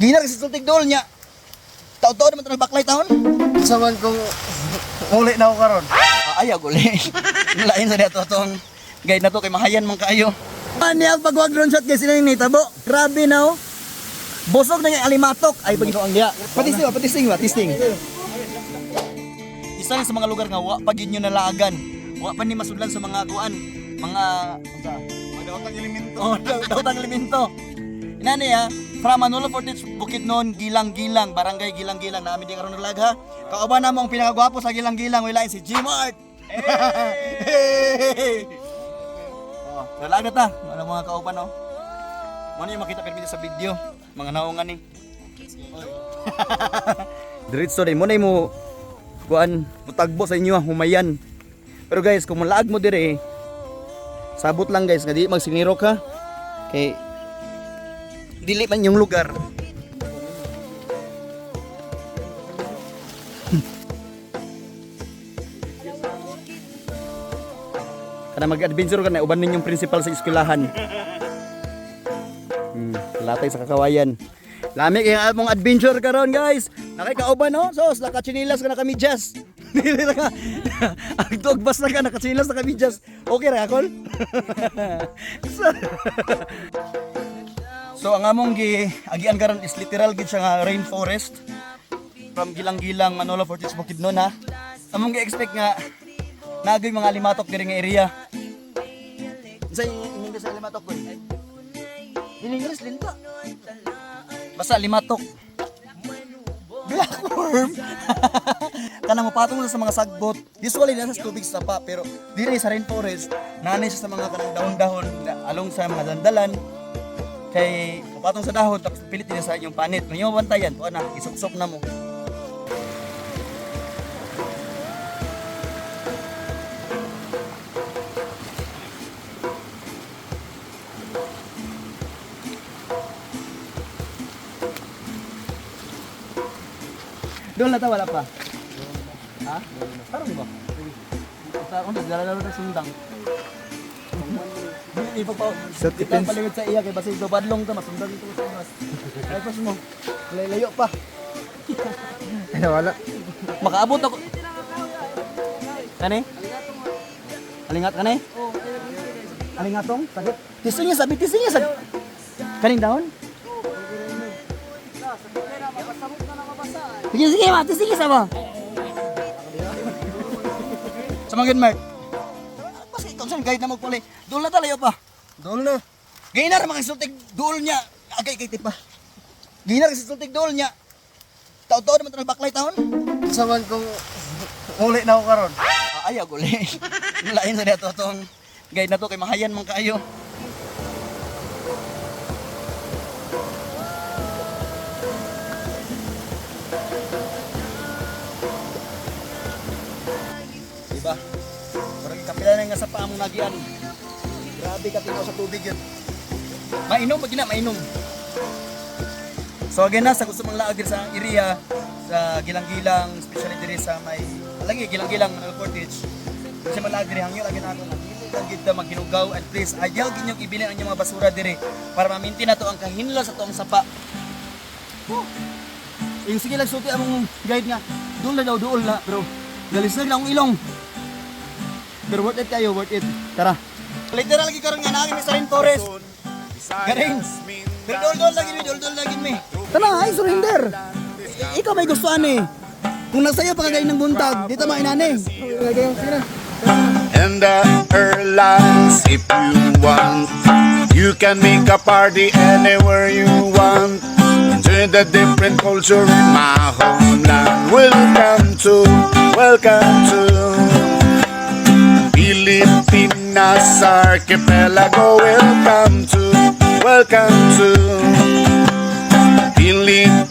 Ginar kasi sultig dol niya. Taon-taon naman ito baklay taon. Sa man kung uli na ako karon. Ah, ayaw guli. Lain sa dito tong guide na to kay mahayan man kaayo. Ani ang pagwag drone shot guys, sila yung nitabo. Grabe na oh. Busog na yung alimatok. Ay pag ang diya. Patisting ba, patisting ba, tisting. Isa ni sa mga lugar nga wa pa gyud nyo nalaagan. Wa pa ni masudlan sa mga kuan, mga unsa? Mga daotang elemento. Oh, daotang elemento. Inani ha, from Manolo Fortich, Bukidnon, Gilang-Gilang, Barangay Gilang-Gilang. Namin di karon naglag ha. Kauban namo ang pinakagwapo sa Gilang-Gilang, wala si G-Mart. Hey! Oh, lalag na ta. Ano mga kauban oh. Mo ni makita permi sa video, mga naungan ni. Diretso din mo na mo kuan mutagbo sa inyo ha, humayan. Pero guys, kung malaag mo dire, sabot lang guys nga di magsiniro ka. Kay dili man yung lugar. Kana mag-adventure ka na uban ninyong principal sa eskwelahan. Latay sa kakawayan. Lami kay among adventure karon guys. Nakikauban no? Sos, nakatsinilas ka na kami jazz. Dili na ka. Ang dogbas na ka nakatsinilas na kami jazz. Okay ra akol? So ang among gi agian karon is literal gid siya nga rainforest from Gilang-Gilang, Manolo Fortich, Bukidnon ha. Among gi-expect nga naagoy mga limatok diri nga area. Unsa yung English sa limatok ko? In English linta. Basta limatok. Blackworm. Kanang mapatong na sa mga sagbot. Usually nasa sa tubig sa sapa pero diri sa rainforest nanay siya sa mga kanang dahon-dahon along sa mga dandalan kay mapatong sa dahon tapos pilit din sa inyong panit. Kung inyong bantayan, tuwa na, isuksok na mo. Doon na ta, wala pa. Ha? Parang ba? Sa akong nagdala na sundang. Di pa pa. Sa Di pa paligid sa iya kay basi do badlong ta masundan ito sa mas. Ay pas mo. Layo pa. Ay, wala. Makaabot ako. Kani? Alingat kani? Alingatong? Sakit. Tising niya sabi, tising niya sabi. Kaning dahon? Sige, sige, ma, tising niya sama. Sa mga Mark. Basta ikaw saan guide na magpuli. Dool na talayo pa. Dool na. Gayna ra makasultig dool niya. Agay kay tipa. Gayna ra sultig dool niya. Taon-taon naman ito baklay taon. Sa man kung uli na ako karon. Ah, ayaw guli. Lain sa dito tong guide na to kay mahayan man kaayo. Diba? Parang kapila na nga sa paamong nagian. Grabe ka tinaw sa tubig yun. Mainom pag gina, mainom. So again na, sa gusto mong laag diri sa area, sa Gilang-Gilang, especially diri sa may, lagi Gilang-Gilang, Manolo Portage. Kasi malaag diri, hangyo lagi na ako nga, dili lang gid ta maghinugaw and please, ayaw ginyong ibilin ang inyong mga basura diri para maminti na to ang kahinlo sa toong sapa. Woo! Yung sige lang sulti among guide nga, doon na daw, doon na, pero galis na akong ilong. Pero worth it kayo, worth it. Tara. Literal lagi karon nga naagi mi sa rainforest. Garing. Pero dol-dol lagi mi, dol-dol lagi mi. Tara, ay surrender. Ikaw may gusto ani. Kung nagsayo pa kagay ng buntag, dito mainani. And the airlines if you want. You can make a party anywhere you want. Enjoy the different culture in my homeland. Welcome to Pilipinas Archipelago. Welcome to Pilipinas.